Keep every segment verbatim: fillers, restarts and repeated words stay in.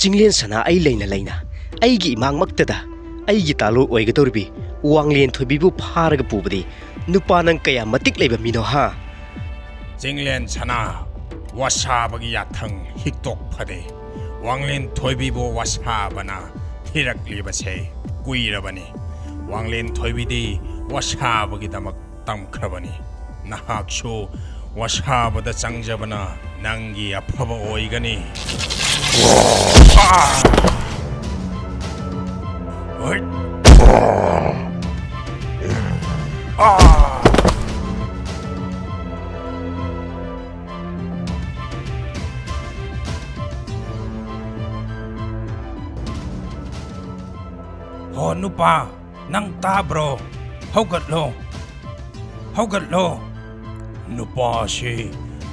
ꯆꯤꯡꯂꯦꯟ ꯁꯅꯥ ꯑꯩ ꯂꯩꯅ ꯂꯩꯅ ꯑꯩꯒꯤ ꯏꯃꯥꯡꯃꯛꯇꯗ ꯑꯩꯒꯤ ꯇꯥꯂꯣ ꯑꯣꯏꯒꯗꯧꯔꯤꯕꯤ ꯋꯥꯡꯂꯦꯟ ꯊꯣꯏꯕꯤꯕꯨ ꯐꯥꯔꯒ ꯄꯨꯕꯗꯤ ꯅꯨꯄꯥ ꯅꯪ ꯀꯌꯥ ꯃꯇꯤꯛ ꯂꯩꯕ ꯃꯤꯅꯣ ꯍꯥ? ꯆꯤꯡꯂꯦꯟ ꯁꯅꯥ, ꯋꯥꯁꯥꯕꯒꯤ ꯌꯥꯊꯪ ꯍꯤꯛꯇꯣꯛ ꯐꯗꯦ꯫ ꯋꯥꯡꯂꯦꯟ ꯊꯣꯏꯕꯤꯕꯨ ꯋꯥꯁꯥꯕꯅ ꯊꯤꯔꯛꯂꯤꯕꯁꯦ ꯀꯨꯏꯔꯕꯅꯤ꯫ ꯋꯥꯡꯂꯦꯟ ꯊꯣꯏꯕꯤꯗꯤ ꯋꯥꯁꯥꯕꯒꯤꯗꯃꯛ ꯇꯝꯈ꯭ꯔꯕꯅꯤ꯫ ꯅꯍꯥꯛꯁꯨ ꯋꯥꯁꯥꯕꯗ ꯆꯪꯖꯕꯅ ꯅꯪꯒꯤ ꯑꯐꯕ ꯑꯣꯏꯒꯅꯤ꯫ ꯍꯣ ꯅꯨꯄꯥ, ꯅꯪ ꯇꯥꯕ꯭ꯔꯣ? ꯍꯧꯒꯠꯂꯣ! ꯍꯧꯒꯠꯂꯣ! ꯅꯨꯄꯥ ꯑꯁꯤ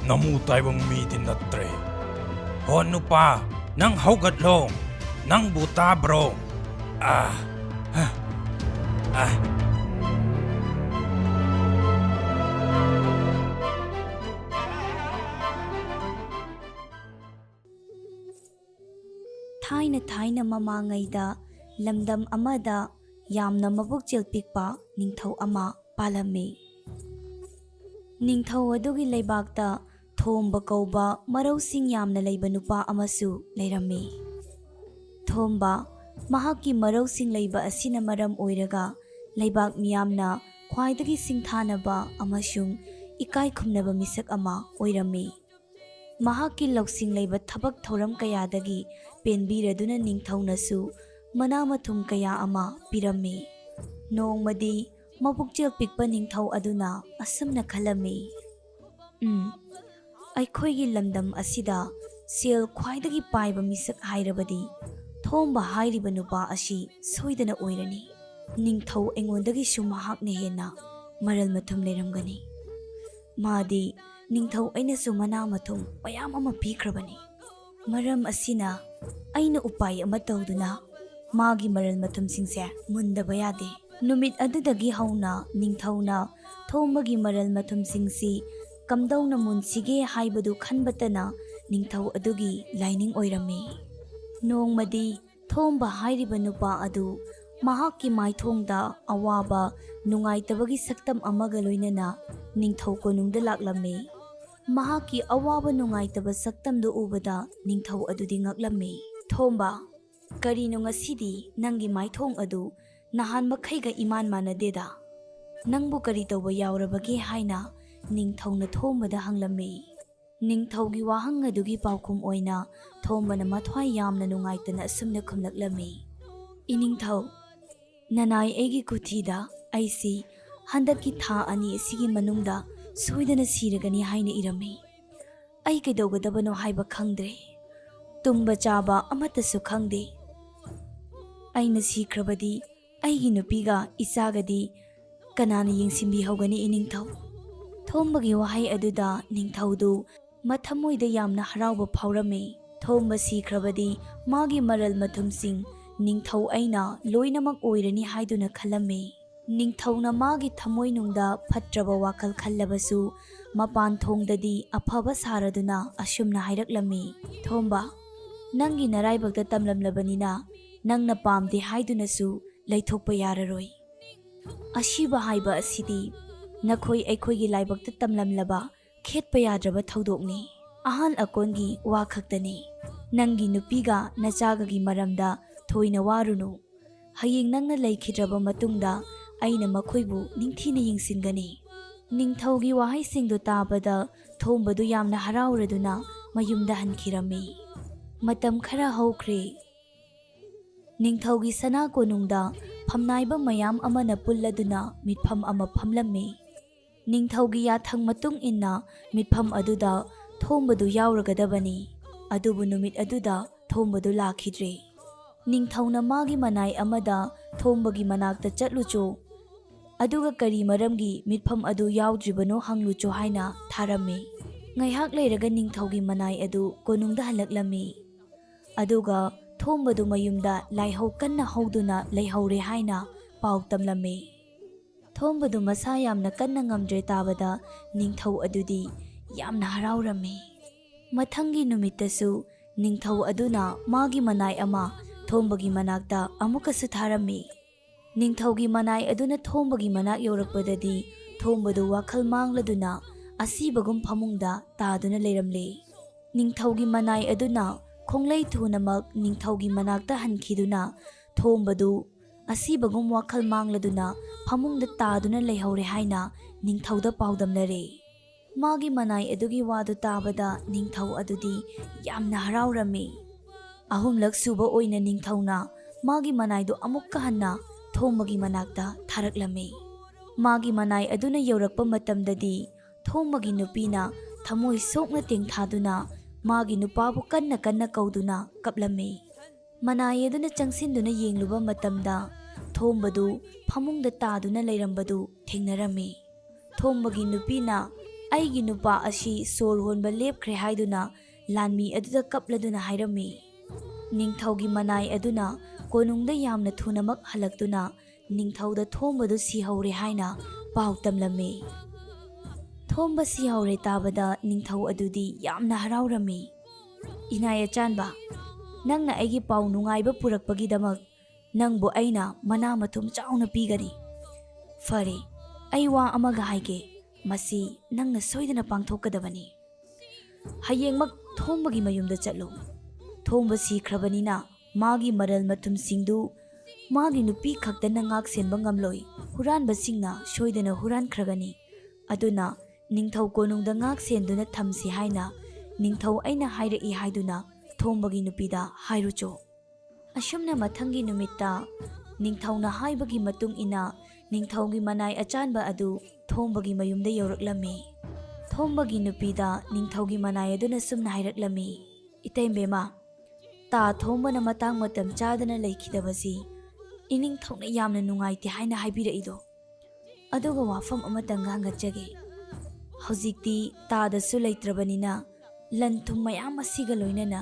ꯅꯃꯨ ꯇꯥꯏꯕꯪ ꯃꯤꯗꯤ ꯅꯠꯇ꯭ꯔꯦ꯫ ꯍꯣ ꯅꯨꯄꯥ, ꯅꯪ ꯍꯧꯒꯠꯂꯣ! ꯅꯪꯕꯨ ꯇꯥꯕ꯭ꯔꯣ? ꯑꯥ, ꯍ, ꯑꯥ꯫ ꯊꯥꯏꯅ ꯊꯥꯏꯅ ꯃꯃꯥꯡꯉꯩꯗ ꯂꯝꯗꯝ ꯑꯃꯗ ꯌꯥꯝꯅ ꯃꯕꯨꯛꯆꯦꯜ ꯄꯤꯛꯄ ꯅꯤꯡꯊꯧ ꯑꯃ ꯄꯥꯜꯂꯝꯃꯤ꯫ ꯅꯤꯡꯊꯧ ꯑꯗꯨꯒꯤ ꯂꯩꯕꯥꯛꯇ ꯊꯣꯝꯕ ꯀꯧꯕ ꯃꯔꯧꯁꯤꯡ ꯌꯥꯝꯅ ꯂꯩꯕ ꯅꯨꯄꯥ ꯑꯃꯁꯨ ꯂꯩꯔꯝꯃꯤ꯫ ꯊꯣꯝꯕ ꯃꯍꯥꯛꯀꯤ ꯃꯔꯧꯁꯤꯡ ꯂꯩꯕ ꯑꯁꯤꯅ ꯃꯔꯝ ꯑꯣꯏꯔꯒ ꯂꯩꯕꯥꯛ ꯃꯤꯌꯥꯝꯅ ꯈ꯭ꯋꯥꯏꯗꯒꯤ ꯁꯤꯡꯊꯥꯅꯕ ꯑꯃꯁꯨꯡ ꯏꯀꯥꯏ ꯈꯨꯝꯅꯕ ꯃꯤꯁꯛ ꯑꯃ ꯑꯣꯏꯔꯝꯃꯤ꯫ ꯃꯍꯥꯛꯀꯤ ꯂꯧꯁꯤꯡ ꯂꯩꯕ ꯊꯕꯛ ꯊꯧꯔꯝ ꯀꯌꯥꯗꯒꯤ ꯄꯦꯟꯕꯤꯔꯗꯨꯅ ꯅꯤꯡꯊꯧꯅꯁꯨ ꯃꯅꯥ ꯃꯊꯨꯝ ꯀꯌꯥ ꯑꯃ ꯄꯤꯔꯝꯃꯤ꯫ ꯅꯣꯡꯃꯗꯤ ꯃꯄꯨꯛꯆꯦꯜ ꯄꯤꯛꯄ ꯅꯤꯡꯊꯧ ꯑꯗꯨꯅ ꯑꯁꯨꯝꯅ ꯈꯜꯂꯝꯃꯤ, "ꯎꯝ, ꯑꯩꯈꯣꯏꯒꯤ ꯂꯝꯗꯝ ꯑꯁꯤꯗ ꯁꯦꯜ ꯈ꯭ꯋꯥꯏꯗꯒꯤ ꯄꯥꯏꯕ ꯃꯤꯁꯛ ꯍꯥꯏꯔꯕꯗꯤ ꯊꯣꯝꯕ ꯍꯥꯏꯔꯤꯕ ꯅꯨꯄꯥ ꯑꯁꯤ ꯁꯣꯏꯗꯅ ꯑꯣꯏꯔꯅꯤ꯫ ꯅꯤꯡꯊꯧ ꯑꯩꯉꯣꯟꯗꯒꯤꯁꯨ ꯃꯍꯥꯛꯅ ꯍꯦꯟꯅ ꯃꯔꯜ ꯃꯊꯨꯝ ꯂꯩꯔꯝꯒꯅꯤ꯫ ꯃꯥꯗꯤ ꯅꯤꯡꯊꯧ ꯑꯩꯅꯁꯨ ꯃꯅꯥ ꯃꯊꯨꯝ ꯃꯌꯥꯝ ꯑꯃ ꯄꯤꯈ꯭ꯔꯕꯅꯤ꯫ ꯃꯔꯝ ꯑꯁꯤꯅ ꯑꯩꯅ ꯎꯄꯥꯏ ꯑꯃ ꯇꯧꯗꯨꯅ ꯃꯥꯒꯤ ꯃꯔꯜ ꯃꯊꯨꯝꯁꯤꯡꯁꯦ ꯃꯨꯟꯗꯕ ꯌꯥꯗꯦ꯫" ꯅꯨꯃꯤꯠ ꯑꯗꯨꯗꯒꯤ ꯍꯧꯅ ꯅꯤꯡꯊꯧꯅ ꯊꯣꯝꯕꯒꯤ ꯃꯔꯜ ꯃꯊꯨꯝꯁꯤꯡꯁꯤ ꯀꯝꯗꯧꯅ ꯃꯨꯟꯁꯤꯒꯦ ꯍꯥꯏꯕꯗꯨ ꯈꯟꯕꯇꯅ ꯅꯤꯡꯊꯧ ꯑꯗꯨꯒꯤ ꯂꯥꯏꯅꯤꯡ ꯑꯣꯏꯔꯝꯃꯤ꯫ ꯅꯣꯡꯃꯗꯤ ꯊꯣꯝꯕ ꯍꯥꯏꯔꯤꯕ ꯅꯨꯄꯥ ꯑꯗꯨ ꯃꯍꯥꯛꯀꯤ ꯃꯥꯏꯊꯣꯡꯗ ꯑꯋꯥꯕ, ꯅꯨꯡꯉꯥꯏꯇꯕꯒꯤ ꯁꯛꯇꯝ ꯑꯃꯒ ꯂꯣꯏꯅꯅ ꯅꯤꯡꯊꯧ ꯀꯣꯅꯨꯡꯗ ꯂꯥꯛꯂꯝꯃꯤ꯫ ꯃꯍꯥꯛꯀꯤ ꯑꯋꯥꯕ ꯅꯨꯡꯉꯥꯏꯇꯕ ꯁꯛꯇꯝꯗꯨ ꯎꯕꯗ ꯅꯤꯡꯊꯧ ꯑꯗꯨꯗꯤ ꯉꯛꯂꯝꯃꯤ꯫ "ꯊꯣꯝꯕ, ꯀꯔꯤꯅꯣ ꯉꯁꯤꯗꯤ ꯅꯪꯒꯤ ꯃꯥꯏꯊꯣꯡ ꯑꯗꯨ ꯅꯍꯥꯟ ꯃꯈꯩꯒ ꯏꯃꯥꯟ ꯃꯥꯟꯅꯗꯦꯗ? ꯅꯪꯕꯨ ꯀꯔꯤ ꯇꯧꯕ ꯌꯥꯎꯔꯕꯒꯦ?" ꯍꯥꯏꯅ ꯅꯤꯡꯊꯧꯅ ꯊꯣꯝꯕꯗ ꯍꯪꯂꯝꯃꯤ꯫ ꯅꯤꯡꯊꯧꯒꯤ ꯋꯥꯍꯪ ꯑꯗꯨꯒꯤ ꯄꯥꯎꯈꯨꯝ ꯑꯣꯏꯅ ꯊꯣꯝꯕꯅ ꯃꯊ꯭ꯋꯥꯏ ꯌꯥꯝꯅ ꯅꯨꯡꯉꯥꯏꯇꯅ ꯑꯁꯨꯝꯅ ꯈꯨꯝꯂꯛꯂꯝꯃꯤ, "ꯏꯅꯤꯡꯊꯧ, ꯅꯅꯥꯏ ꯑꯩꯒꯤ ꯈꯨꯊꯤꯗ ꯑꯩꯁꯤ ꯍꯟꯗꯛꯀꯤ ꯊꯥ ꯑꯅꯤ ꯑꯁꯤꯒꯤ ꯃꯅꯨꯡꯗ ꯁꯣꯏꯗꯅ ꯁꯤꯔꯒꯅꯤ ꯍꯥꯏꯅ ꯏꯔꯝꯃꯤ꯫ ꯑꯩ ꯀꯩꯗꯧꯒꯗꯕꯅꯣ ꯍꯥꯏꯕ ꯈꯪꯗ꯭ꯔꯦ꯫ ꯇꯨꯝꯕ ꯆꯥꯕ ꯑꯃꯠꯇꯁꯨ ꯈꯪꯗꯦ꯫ ꯑꯩꯅ ꯁꯤꯈ꯭ꯔꯕꯗꯤ ꯑꯩꯒꯤ ꯅꯨꯄꯤꯒ ꯏꯆꯥꯒꯗꯤ ꯀꯅꯥꯅ ꯌꯦꯡꯁꯤꯟꯕꯤꯍꯧꯒꯅꯤ, ꯏꯅꯤꯡꯊꯧ?" ꯊꯣꯝꯕꯒꯤ ꯋꯥꯍꯩ ꯑꯗꯨꯗ ꯅꯤꯡꯊꯧꯗꯨ ꯃꯊꯃꯣꯏꯗ ꯌꯥꯝꯅ ꯍꯔꯥꯎꯕ ꯐꯥꯎꯔꯝꯃꯤ꯫ ꯊꯣꯝꯕ ꯁꯤꯈ꯭ꯔꯕꯗꯤ ꯃꯥꯒꯤ ꯃꯔꯜ ꯃꯊꯨꯝꯁꯤꯡ ꯅꯤꯡꯊꯧ ꯑꯩꯅ ꯂꯣꯏꯅꯃꯛ ꯑꯣꯏꯔꯅꯤ ꯍꯥꯏꯗꯨꯅ ꯈꯜꯂꯝꯃꯤ꯫ ꯅꯤꯡꯊꯧꯅ ꯃꯥꯒꯤ ꯊꯃꯣꯏꯅꯨꯡꯗ ꯐꯠꯇ꯭ꯔꯕ ꯋꯥꯈꯜ ꯈꯜꯂꯕꯁꯨ, ꯃꯄꯥꯟ ꯊꯣꯡꯗꯗꯤ ꯑꯐꯕ ꯁꯥꯔꯗꯨꯅ ꯑꯁꯨꯝꯅ ꯍꯥꯏꯔꯛꯂꯝꯃꯤ, "ꯊꯣꯝꯕ, ꯅꯪꯒꯤ ꯅꯔꯥꯏꯕꯛꯇ ꯇꯝꯂꯝꯂꯕꯅꯤꯅ, ꯅꯪꯅ ꯄꯥꯝꯗꯦ ꯍꯥꯏꯗꯨꯅꯁꯨ ꯂꯩꯊꯣꯛꯄ ꯌꯥꯔꯔꯣꯏ꯫ ꯑꯁꯤꯕ ꯍꯥꯏꯕ ꯑꯁꯤꯗꯤ ꯅꯈꯣꯏ ꯑꯩꯈꯣꯏꯒꯤ ꯂꯥꯏꯕꯛꯇ ꯇꯝꯂꯝꯂꯕ ꯈꯦꯠꯄ ꯌꯥꯗ꯭ꯔꯕ ꯊꯧꯗꯣꯛꯅꯤ꯫ ꯑꯍꯜ ꯑꯀꯣꯟꯒꯤ ꯋꯥ ꯈꯛꯇꯅꯤ꯫ ꯅꯪꯒꯤ ꯅꯨꯄꯤꯒ ꯅꯆꯥꯒꯒꯤ ꯃꯔꯝꯗ ꯊꯣꯏꯅ ꯋꯥꯔꯨꯅꯨ꯫ ꯍꯌꯦꯡ ꯅꯪꯅ ꯂꯩꯈꯤꯗ꯭ꯔꯕ ꯃꯇꯨꯡꯗ ꯑꯩꯅ ꯃꯈꯣꯏꯕꯨ ꯅꯤꯡꯊꯤꯅ ꯌꯦꯡꯁꯤꯟꯒꯅꯤ꯫" ꯅꯤꯡꯊꯧꯒꯤ ꯋꯥꯍꯩꯁꯤꯡꯗꯨ ꯇꯥꯕꯗ ꯊꯣꯝꯕꯗꯨ ꯌꯥꯝꯅ ꯍꯔꯥꯎꯔꯗꯨꯅ ꯃꯌꯨꯝꯗ ꯍꯟꯈꯤꯔꯝꯃꯤ꯫ ꯃꯇꯝ ꯈꯔ ꯍꯧꯈ꯭ꯔꯦ꯫ ꯅꯤꯡꯊꯧꯒꯤ ꯁꯅꯥ ꯀꯣꯅꯨꯡꯗ ꯐꯝꯅꯥꯏꯕ ꯃꯌꯥꯝ ꯑꯃꯅ ꯄꯨꯜꯂꯗꯨꯅ ꯃꯤꯠꯐꯝ ꯑꯃ ꯐꯝꯂꯝꯃꯤ꯫ ꯅꯤꯡꯊꯧꯒꯤ ꯌꯥꯊꯪ ꯃꯇꯨꯡ ꯏꯟꯅ ꯃꯤꯠꯐꯝ ꯑꯗꯨꯗ ꯊꯣꯝꯕꯗꯨ ꯌꯥꯎꯔꯒꯗꯕꯅꯤ꯫ ꯑꯗꯨꯕꯨ ꯅꯨꯃꯤꯠ ꯑꯗꯨꯗ ꯊꯣꯝꯕꯗꯨ ꯂꯥꯛꯈꯤꯗ꯭ꯔꯦ꯫ ꯅꯤꯡꯊꯧꯅ ꯃꯥꯒꯤ ꯃꯅꯥꯏ ꯑꯃꯗ ꯊꯣꯝꯕꯒꯤ ꯃꯅꯥꯛꯇ ꯆꯠꯂꯨꯆꯣ, ꯑꯗꯨꯒ ꯀꯔꯤ ꯃꯔꯝꯒꯤ ꯃꯤꯠꯐꯝ ꯑꯗꯨ ꯌꯥꯎꯗ꯭ꯔꯤꯕꯅꯣ ꯍꯪꯂꯨꯆꯣ ꯍꯥꯏꯅ ꯊꯥꯔꯝꯃꯤ꯫ ꯉꯥꯏꯍꯥꯛ ꯂꯩꯔꯒ ꯅꯤꯡꯊꯧꯒꯤ ꯃꯅꯥꯏ ꯑꯗꯨ ꯀꯣꯅꯨꯡꯗ ꯍꯜꯂꯛꯂꯝꯃꯤ꯫ ꯑꯗꯨꯒ ꯊꯣꯝꯕꯗꯨ ꯃꯌꯨꯝꯗ ꯂꯥꯏꯍꯧ ꯀꯟꯅ ꯍꯧꯗꯨꯅ ꯂꯩꯍꯧꯔꯦ ꯍꯥꯏꯅ ꯄꯥꯎ ꯇꯝꯂꯝꯃꯤ꯫ ꯊꯣꯝꯕꯗꯨ ꯃꯁꯥ ꯌꯥꯝꯅ ꯀꯟꯅ ꯉꯝꯗ꯭ꯔꯦ ꯇꯥꯕꯗ ꯅꯤꯡꯊꯧ ꯑꯗꯨꯗꯤ ꯌꯥꯝꯅ ꯍꯔꯥꯎꯔꯝꯃꯤ꯫ ꯃꯊꯪꯒꯤ ꯅꯨꯃꯤꯠꯇꯁꯨ ꯅꯤꯡꯊꯧ ꯑꯗꯨꯅ ꯃꯥꯒꯤ ꯃꯅꯥꯏ ꯑꯃ ꯊꯣꯝꯕꯒꯤ ꯃꯅꯥꯛꯇ ꯑꯃꯨꯛꯀꯁꯨ ꯊꯥꯔꯝꯃꯤ꯫ ꯅꯤꯡꯊꯧꯒꯤ ꯃꯅꯥꯏ ꯑꯗꯨꯅ ꯊꯣꯝꯕꯒꯤ ꯃꯅꯥꯛ ꯌꯧꯔꯛꯄꯗꯗꯤ, ꯊꯣꯝꯕꯗꯨ ꯋꯥꯈꯜ ꯃꯥꯡꯂꯗꯨꯅ ꯑꯁꯤꯕꯒꯨꯝ ꯐꯃꯨꯡꯗ ꯇꯥꯗꯨꯅ ꯂꯩꯔꯝꯂꯦ꯫ ꯅꯤꯡꯊꯧꯒꯤ ꯃꯅꯥꯏ ꯑꯗꯨꯅ ꯈꯣꯡꯂꯩ ꯊꯨꯅꯃꯛ ꯅꯤꯡꯊꯧꯒꯤ ꯃꯅꯥꯛꯇ ꯍꯟꯈꯤꯗꯨꯅ, ꯊꯣꯝꯕꯗꯨ ꯑꯁꯤꯕꯒꯨꯝ ꯋꯥꯈꯜ ꯃꯥꯡꯂꯗꯨꯅ ꯐꯃꯨꯡꯗ ꯇꯥꯗꯨꯅ ꯂꯩꯍꯧꯔꯦ ꯍꯥꯏꯅ ꯅꯤꯡꯊꯧꯗ ꯄꯥꯎꯗꯝꯅꯔꯦ꯫ ꯃꯥꯒꯤ ꯃꯅꯥꯏ ꯑꯗꯨꯒꯤ ꯋꯥꯗꯨ ꯇꯥꯕꯗ ꯅꯤꯡꯊꯧ ꯑꯗꯨꯗꯤ ꯌꯥꯝꯅ ꯍꯔꯥꯎꯔꯝꯃꯤ꯫ ꯑꯍꯨꯝꯂꯛ ꯁꯨꯕ ꯑꯣꯏꯅ ꯅꯤꯡꯊꯧꯅ ꯃꯥꯒꯤ ꯃꯅꯥꯏꯗꯨ ꯑꯃꯨꯛꯀ ꯍꯟꯅ ꯊꯣꯝꯕꯒꯤ ꯃꯅꯥꯛꯇ ꯊꯥꯔꯛꯂꯝꯃꯤ꯫ ꯃꯥꯒꯤ ꯃꯅꯥꯏ ꯑꯗꯨꯅ ꯌꯧꯔꯛꯄ ꯃꯇꯝꯗꯗꯤ, ꯊꯣꯝꯕꯒꯤ ꯅꯨꯄꯤꯅ ꯊꯃꯣꯏ ꯁꯣꯛꯅ ꯇꯦꯡꯊꯥꯗꯨꯅ ꯃꯥꯒꯤ ꯅꯨꯄꯥꯕꯨ ꯀꯟꯅ ꯀꯟꯅ ꯀꯧꯗꯨꯅ ꯀꯞꯂꯝꯃꯤ꯫ ꯃꯅꯥꯏ ꯑꯗꯨꯅ ꯆꯪꯁꯤꯟꯗꯨꯅ ꯌꯦꯡꯂꯨꯕ ꯃꯇꯝꯗ, ꯊꯣꯝꯕꯗꯨ ꯐꯃꯨꯡꯗ ꯇꯥꯗꯨꯅ ꯂꯩꯔꯝꯕꯗꯨ ꯊꯦꯡꯅꯔꯝꯃꯤ꯫ ꯊꯣꯝꯕꯒꯤ ꯅꯨꯄꯤꯅ, "ꯑꯩꯒꯤ ꯅꯨꯄꯥ ꯑꯁꯤ ꯁꯣꯔ ꯍꯣꯟꯕ ꯂꯦꯞꯈ꯭ꯔꯦ" ꯍꯥꯏꯗꯨꯅ ꯂꯥꯟꯃꯤ ꯑꯗꯨꯗ ꯀꯞꯂꯗꯨꯅ ꯍꯥꯏꯔꯝꯃꯤ꯫ ꯅꯤꯡꯊꯧꯒꯤ ꯃꯅꯥꯏ ꯑꯗꯨꯅ ꯀꯣꯅꯨꯡꯗ ꯌꯥꯝꯅ ꯊꯨꯅꯃꯛ ꯍꯜꯂꯛꯇꯨꯅ ꯅꯤꯡꯊꯧꯗ ꯊꯣꯝꯕꯗꯨ ꯁꯤꯍꯧꯔꯦ ꯍꯥꯏꯅ ꯄꯥꯎ ꯇꯝꯂꯝꯃꯤ꯫ ꯊꯣꯝꯕ ꯁꯤꯍꯧꯔꯦ ꯇꯥꯕꯗ ꯅꯤꯡꯊꯧ ꯑꯗꯨꯗꯤ ꯌꯥꯝꯅ ꯍꯔꯥꯎꯔꯝꯃꯤ꯫ "ꯏꯅꯥꯏ ꯑꯆꯥꯟꯕ, ꯅꯪꯅ ꯑꯩꯒꯤ ꯄꯥꯎ ꯅꯨꯡꯉꯥꯏꯕ ꯄꯨꯔꯛꯄꯒꯤꯗꯃꯛ ꯅꯪꯕꯨ ꯑꯩꯅ ꯃꯅꯥ ꯃꯊꯨꯝ ꯆꯥꯎꯅ ꯄꯤꯒꯅꯤ꯫ ꯐꯔꯦ, ꯑꯩ ꯋꯥ ꯑꯃꯒ ꯍꯥꯏꯒꯦ, ꯃꯁꯤ ꯅꯪꯅ ꯁꯣꯏꯗꯅ ꯄꯥꯡꯊꯣꯛꯀꯗꯕꯅꯤ꯫ ꯍꯌꯦꯡꯃꯛ ꯊꯣꯝꯕꯒꯤ ꯃꯌꯨꯝꯗ ꯆꯠꯂꯨ꯫ ꯊꯣꯝꯕ ꯁꯤꯈ꯭ꯔꯕꯅꯤꯅ ꯃꯥꯒꯤ ꯃꯔꯜ ꯃꯊꯨꯝꯁꯤꯡꯗꯨ ꯃꯥꯒꯤ ꯅꯨꯄꯤ ꯈꯛꯇꯅ ꯉꯥꯛ ꯁꯦꯟꯕ ꯉꯝꯂꯣꯏ, ꯍꯨꯔꯥꯟꯕꯁꯤꯡꯅ ꯁꯣꯏꯗꯅ ꯍꯨꯔꯥꯟꯈ꯭ꯔꯒꯅꯤ꯫ ꯑꯗꯨꯅ ꯅꯤꯡꯊꯧ ꯀꯣꯅꯨꯡꯗ ꯉꯥꯛ ꯁꯦꯟꯗꯨꯅ ꯊꯝꯁꯤ ꯍꯥꯏꯅ ꯅꯤꯡꯊꯧ ꯑꯩꯅ ꯍꯥꯏꯔꯛꯏ" ꯍꯥꯏꯗꯨꯅ ꯊꯣꯝꯕꯒꯤ ꯅꯨꯄꯤꯗ ꯍꯥꯏꯔꯨꯆꯣ꯫ ꯑꯁꯨꯝꯅ ꯃꯊꯪꯒꯤ ꯅꯨꯃꯤꯠꯇ ꯅꯤꯡꯊꯧꯅ ꯍꯥꯏꯕꯒꯤ ꯃꯇꯨꯡ ꯏꯟꯅ ꯅꯤꯡꯊꯧꯒꯤ ꯃꯅꯥꯏ ꯑꯆꯥꯟꯕ ꯑꯗꯨ ꯊꯣꯝꯕꯒꯤ ꯃꯌꯨꯝꯗ ꯌꯧꯔꯛꯂꯝꯃꯤ꯫ ꯊꯣꯝꯕꯒꯤ ꯅꯨꯄꯤꯗ ꯅꯤꯡꯊꯧꯒꯤ ꯃꯅꯥꯏ ꯑꯗꯨꯅ ꯁꯨꯝꯅ ꯍꯥꯏꯔꯛꯂꯝꯃꯤ, "ꯏꯇꯩꯃ, ꯇꯥ ꯊꯣꯝꯕꯅ ꯃꯇꯥꯡ ꯃꯇꯝ ꯆꯥꯗꯅ ꯂꯩꯈꯤꯗꯕꯁꯤ ꯏꯅꯤꯡꯊꯧꯅ ꯌꯥꯝꯅ ꯅꯨꯡꯉꯥꯏꯇꯦ ꯍꯥꯏꯅ ꯍꯥꯏꯕꯤꯔꯛꯏꯗꯣ꯫ ꯑꯗꯨꯒ ꯋꯥꯐꯝ ꯑꯃꯇꯪꯒ ꯍꯪꯒꯠꯆꯒꯦ꯫ ꯍꯧꯖꯤꯛꯇꯤ ꯇꯥꯗꯁꯨ ꯂꯩꯇ꯭ꯔꯕꯅꯤꯅ ꯂꯟ ꯊꯨꯝ ꯃꯌꯥꯝ ꯑꯁꯤꯒ ꯂꯣꯏꯅꯅ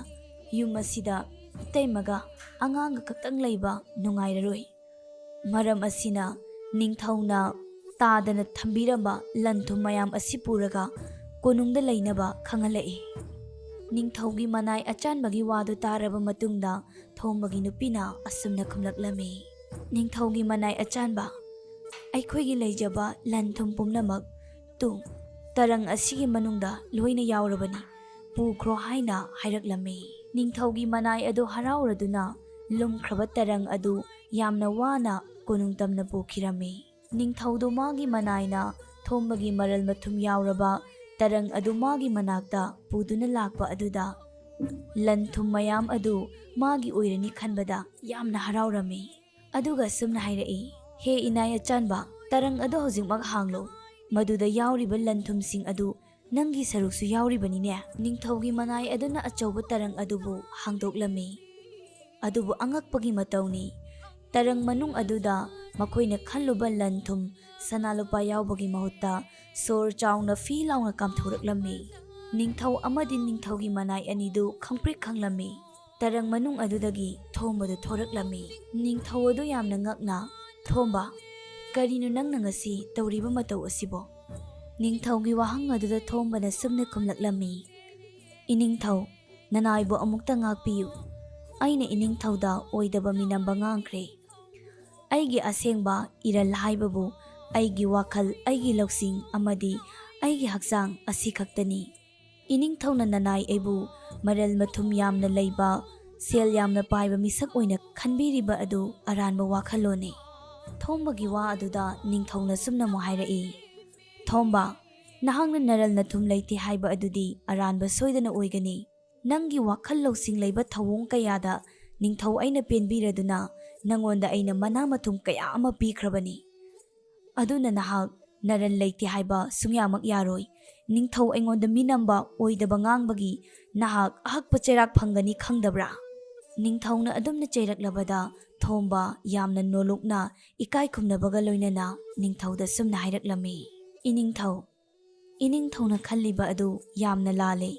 ꯌꯨꯝ ꯑꯁꯤꯗ ꯏꯇꯩꯃꯒ ꯑꯉꯥꯡꯒ ꯈꯛꯇꯪ ꯂꯩꯕ ꯅꯨꯡꯉꯥꯏꯔꯔꯣꯏ꯫ ꯃꯔꯝ ꯑꯁꯤꯅ ꯅꯤꯡꯊꯧꯅ ꯇꯥꯗꯅ ꯊꯝꯕꯤꯔꯝꯕ ꯂꯟ ꯊꯨꯝ ꯃꯌꯥꯝ ꯑꯁꯤ ꯄꯨꯔꯒ ꯀꯣꯅꯨꯡꯗ ꯂꯩꯅꯕ ꯈꯪꯍꯜꯂꯛꯏ"꯫ ꯅꯤꯡꯊꯧꯒꯤ ꯃꯅꯥꯏ ꯑꯆꯥꯟꯕꯒꯤ ꯋꯥꯗꯨ ꯇꯥꯔꯕ ꯃꯇꯨꯡꯗ ꯊꯣꯝꯕꯒꯤ ꯅꯨꯄꯤꯅ ꯑꯁꯨꯝꯅ ꯈꯨꯝꯂꯛꯂꯝꯃꯤ, "ꯅꯤꯡꯊꯧꯒꯤ ꯃꯅꯥꯏ ꯑꯆꯥꯟꯕ, ꯑꯩꯈꯣꯏꯒꯤ ꯂꯩꯖꯕ ꯂꯟ ꯊꯨꯝ ꯄꯨꯝꯅꯃꯛ ꯇꯨ ꯇꯔꯪ ꯑꯁꯤꯒꯤ ꯃꯅꯨꯡꯗ ꯂꯣꯏꯅ ꯌꯥꯎꯔꯕꯅꯤ, ꯄꯨꯈ꯭ꯔꯣ" ꯍꯥꯏꯅ ꯍꯥꯏꯔꯛꯂꯝꯃꯤ꯫ ꯅꯤꯡꯊꯧꯒꯤ ꯃꯅꯥꯏ ꯑꯗꯨ ꯍꯔꯥꯎꯔꯗꯨꯅ ꯂꯨꯝꯈ꯭ꯔꯕ ꯇꯔꯪ ꯑꯗꯨ ꯌꯥꯝꯅ ꯋꯥꯅ ꯀꯣꯅꯨꯡ ꯇꯝꯅ ꯄꯨꯈꯤꯔꯝꯃꯤ꯫ ꯅꯤꯡꯊꯧꯗꯨ ꯃꯥꯒꯤ ꯃꯅꯥꯏꯅ ꯊꯣꯝꯕꯒꯤ ꯃꯔꯜ ꯃꯊꯨꯝ ꯌꯥꯎꯔꯕ ꯇꯔꯪ ꯑꯗꯨ ꯃꯥꯒꯤ ꯃꯅꯥꯛꯇ ꯄꯨꯗꯨꯅ ꯂꯥꯛꯄ ꯑꯗꯨꯗ ꯂꯟ ꯊꯨꯝ ꯃꯌꯥꯝ ꯑꯗꯨ ꯃꯥꯒꯤ ꯑꯣꯏꯔꯅꯤ ꯈꯟꯕꯗ ꯌꯥꯝꯅ ꯍꯔꯥꯎꯔꯝꯃꯤ꯫ ꯑꯗꯨꯒ ꯁꯨꯝꯅ ꯍꯥꯏꯔꯛꯏ, "ꯍꯦ ꯏꯅꯥꯏ ꯑꯆꯥꯟꯕ, ꯇꯔꯪ ꯑꯗꯨ ꯍꯧꯖꯤꯛꯃꯛ ꯍꯥꯡꯂꯣ, ꯃꯗꯨꯗ ꯌꯥꯎꯔꯤꯕ ꯂꯟ ꯊꯨꯝꯁꯤꯡ ꯑꯗꯨ ꯅꯪꯒꯤ ꯁꯔꯨꯛꯁꯨ ꯌꯥꯎꯔꯤꯕꯅꯤꯅꯦ?" ꯅꯤꯡꯊꯧꯒꯤ ꯃꯅꯥꯏ ꯑꯗꯨꯅ ꯑꯆꯧꯕ ꯇꯔꯪ ꯑꯗꯨꯕꯨ ꯍꯥꯡꯗꯣꯛꯂꯝꯃꯤ꯫ ꯑꯗꯨꯕꯨ ꯑꯉꯛꯄꯒꯤ ꯃꯇꯧꯅꯤ, ꯇꯔꯪ ꯃꯅꯨꯡ ꯑꯗꯨꯗ ꯃꯈꯣꯏꯅ ꯈꯜꯂꯨꯕ ꯂꯟ ꯊꯨꯝ, ꯁꯅꯥ ꯂꯨꯄꯥ ꯌꯥꯎꯕꯒꯤ ꯃꯍꯨꯠꯇ ꯁꯣꯔ ꯆꯥꯎꯅ ꯐꯤ ꯂꯥꯎꯅ ꯀꯥꯝꯊꯣꯔꯛꯂꯝꯃꯤ꯫ ꯅꯤꯡꯊꯧ ꯑꯃꯗꯤ ꯅꯤꯡꯊꯧꯒꯤ ꯃꯅꯥꯏ ꯑꯅꯤꯗꯨ ꯈꯪꯄ꯭ꯔꯤꯛ ꯈꯪꯂꯝꯃꯤ꯫ ꯇꯔꯪ ꯃꯅꯨꯡ ꯑꯗꯨꯗꯒꯤ ꯊꯣꯝꯕꯗꯨ ꯊꯣꯔꯛꯂꯝꯃꯤ꯫ ꯅꯤꯡꯊꯧ ꯑꯗꯨ ꯌꯥꯝꯅ ꯉꯛꯅ, "ꯊꯣꯝꯕ, ꯀꯔꯤꯅꯣ ꯅꯪꯅ ꯉꯁꯤ ꯇꯧꯔꯤꯕ ꯃꯇꯧ ꯑꯁꯤꯕꯣ?" ꯅꯤꯡꯊꯧꯒꯤ ꯋꯥꯍꯪ ꯑꯗꯨꯗ ꯊꯣꯝꯕꯅ ꯁꯨꯝꯅ ꯈꯨꯝꯂꯛꯂꯝꯃꯤ, "ꯏꯅꯤꯡꯊꯧ, ꯅꯅꯥꯏꯕꯨ ꯑꯃꯨꯛꯇ ꯉꯥꯛꯄꯤꯌꯨ꯫ ꯑꯩꯅ ꯏꯅꯤꯡꯊꯧꯗ ꯑꯣꯏꯗꯕ ꯃꯤꯅꯝꯕ ꯉꯥꯡꯈ꯭ꯔꯦ꯫ ꯑꯩꯒꯤ ꯑꯁꯦꯡꯕ ꯏꯔꯜ ꯍꯥꯏꯕꯕꯨ ꯑꯩꯒꯤ ꯋꯥꯈꯜ, ꯑꯩꯒꯤ ꯂꯧꯁꯤꯡ ꯑꯃꯗꯤ ꯑꯩꯒꯤ ꯍꯛꯆꯥꯡ ꯑꯁꯤ ꯈꯛꯇꯅꯤ꯫ ꯏꯅꯤꯡꯊꯧꯅ ꯅꯅꯥꯏ ꯑꯩꯕꯨ ꯃꯔꯜ ꯃꯊꯨꯝ ꯌꯥꯝꯅ ꯂꯩꯕ, ꯁꯦꯜ ꯌꯥꯝꯅ ꯄꯥꯏꯕ ꯃꯤꯁꯛ ꯑꯣꯏꯅ ꯈꯟꯕꯤꯔꯤꯕ ꯑꯗꯨ ꯑꯔꯥꯟꯕ ꯋꯥꯈꯜꯂꯣꯟꯅꯤ꯫" ꯊꯣꯝꯕꯒꯤ ꯋꯥ ꯑꯗꯨꯗ ꯅꯤꯡꯊꯧꯅ ꯁꯨꯝꯅ ꯑꯃꯨꯛ ꯍꯥꯏꯔꯛꯏ, "ꯊꯣꯝꯕ, ꯅꯍꯥꯛꯅ ꯅꯔꯜ ꯅꯊꯨꯝ ꯂꯩꯇꯦ ꯍꯥꯏꯕ ꯑꯗꯨꯗꯤ ꯑꯔꯥꯟꯕ ꯁꯣꯏꯗꯅ ꯑꯣꯏꯒꯅꯤ꯫ ꯅꯪꯒꯤ ꯋꯥꯈꯜ ꯂꯧꯁꯤꯡ ꯂꯩꯕ ꯊꯧꯑꯣꯡ ꯀꯌꯥꯗ ꯅꯤꯡꯊꯧ ꯑꯩꯅ ꯄꯦꯟꯕꯤꯔꯗꯨꯅ ꯅꯪꯉꯣꯟꯗ ꯑꯩꯅ ꯃꯅꯥ ꯃꯊꯨꯝ ꯀꯌꯥ ꯑꯃ ꯄꯤꯈ꯭ꯔꯕꯅꯤ꯫ ꯑꯗꯨꯅ ꯅꯍꯥꯛ ꯅꯔꯟ ꯂꯩꯇꯦ ꯍꯥꯏꯕ ꯁꯨꯡꯌꯥꯃꯛ ꯌꯥꯔꯣꯏ꯫ ꯅꯤꯡꯊꯧ ꯑꯩꯉꯣꯟꯗ ꯃꯤꯅꯝꯕ ꯑꯣꯏꯗꯕ ꯉꯥꯡꯕꯒꯤ ꯅꯍꯥꯛ ꯑꯍꯛꯄ ꯆꯩꯔꯥꯛ ꯐꯪꯒꯅꯤ ꯈꯪꯗꯕ꯭ꯔꯥ?" ꯅꯤꯡꯊꯧꯅ ꯑꯗꯨꯝꯅ ꯆꯩꯔꯛꯂꯕꯗ ꯊꯣꯝꯕ ꯌꯥꯝꯅ ꯅꯣꯂꯨꯛꯅ ꯏꯀꯥꯏ ꯈꯨꯝꯅꯕꯒ ꯂꯣꯏꯅꯅ ꯅꯤꯡꯊꯧꯗ ꯁꯨꯝꯅ ꯍꯥꯏꯔꯛꯂꯝꯃꯤ, "ꯏꯅꯤꯡꯊꯧ, ꯏꯅꯤꯡꯊꯧꯅ ꯈꯜꯂꯤꯕ ꯑꯗꯨ ꯌꯥꯝꯅ ꯂꯥꯜꯂꯦ꯫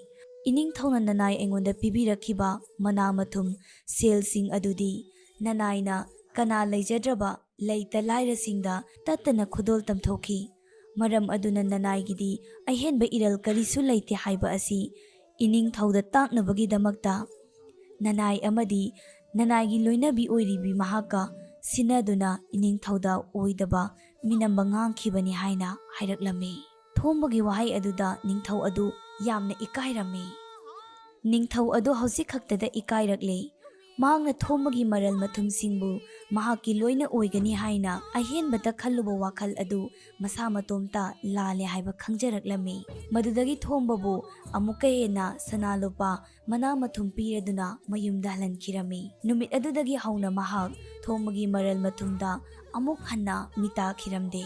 ꯏꯅꯤꯡꯊꯧꯅ ꯅꯅꯥꯏ ꯑꯩꯉꯣꯟꯗ ꯄꯤꯕꯤꯔꯛꯈꯤꯕ ꯃꯅꯥ ꯃꯊꯨꯝ, ꯁꯦꯜꯁꯤꯡ ꯑꯗꯨꯗꯤ ꯅꯅꯥꯏꯅ ꯀꯅꯥ ꯂꯩꯖꯗ꯭ꯔꯕ ꯂꯩꯇ ꯂꯥꯏꯔꯁꯤꯡꯗ ꯇꯠꯇꯅ ꯈꯨꯗꯣꯜ ꯇꯝꯊꯣꯛꯈꯤ꯫ ꯃꯔꯝ ꯑꯗꯨꯅ ꯅꯅꯥꯏꯒꯤꯗꯤ ꯑꯍꯦꯟꯕ ꯏꯔꯜ ꯀꯔꯤꯁꯨ ꯂꯩꯇꯦ ꯍꯥꯏꯕ ꯑꯁꯤ ꯏꯅꯤꯡꯊꯧꯗ ꯇꯥꯛꯅꯕꯒꯤꯗꯃꯛꯇ ꯅꯅꯥꯏ ꯑꯃꯗꯤ ꯅꯅꯥꯏꯒꯤ ꯂꯣꯏꯅꯕꯤ ꯑꯣꯏꯔꯤꯕꯤ ꯃꯍꯥꯛꯀ ꯁꯤꯟꯅꯗꯨꯅ ꯏꯅꯤꯡꯊꯧꯗ ꯑꯣꯏꯗꯕ ꯃꯤꯅꯝꯕ ꯉꯥꯡꯈꯤꯕꯅꯤ ꯍꯥꯏꯅ ꯍꯥꯏꯔꯛꯂꯝꯃꯤ꯫ ꯊꯣꯝꯕꯒꯤ ꯋꯥꯍꯩ ꯑꯗꯨꯗ ꯅꯤꯡꯊꯧ ꯑꯗꯨ ꯌꯥꯝꯅ ꯏꯀꯥꯏꯔꯝꯃꯤ꯫ ꯅꯤꯡꯊꯧ ꯑꯗꯨ ꯍꯧꯖꯤꯛ ꯈꯛꯇꯗ ꯏꯀꯥꯏꯔꯛꯂꯦ꯫ ꯃꯍꯥꯛꯅ ꯊꯣꯝꯕꯒꯤ ꯃꯔꯜ ꯃꯊꯨꯝꯁꯤꯡꯕꯨ ꯃꯍꯥꯛꯀꯤ ꯂꯣꯏꯅ ꯑꯣꯏꯒꯅꯤ ꯍꯥꯏꯅ ꯑꯍꯦꯟꯕꯗ ꯈꯜꯂꯨꯕ ꯋꯥꯈꯜ ꯑꯗꯨ ꯃꯁꯥ ꯃꯇꯣꯝꯇ ꯂꯥꯜꯂꯦ ꯍꯥꯏꯕ ꯈꯪꯖꯔꯛꯂꯝꯃꯤ꯫ ꯃꯗꯨꯗꯒꯤ ꯊꯣꯝꯕꯕꯨ ꯑꯃꯨꯛꯀ ꯍꯦꯟꯅ ꯁꯅꯥ ꯂꯨꯄꯥ ꯃꯅꯥ ꯃꯊꯨꯝ ꯄꯤꯔꯗꯨꯅ ꯃꯌꯨꯝꯗ ꯍꯜꯍꯟꯈꯤꯔꯝꯃꯤ꯫ ꯅꯨꯃꯤꯠ ꯑꯗꯨꯗꯒꯤ ꯍꯧꯅ ꯃꯍꯥꯛ ꯊꯣꯝꯕꯒꯤ ꯃꯔꯜ ꯃꯊꯨꯝꯗ ꯑꯃꯨꯛ ꯍꯟꯅ ꯃꯤꯇꯥꯈꯤꯔꯝꯗꯦ꯫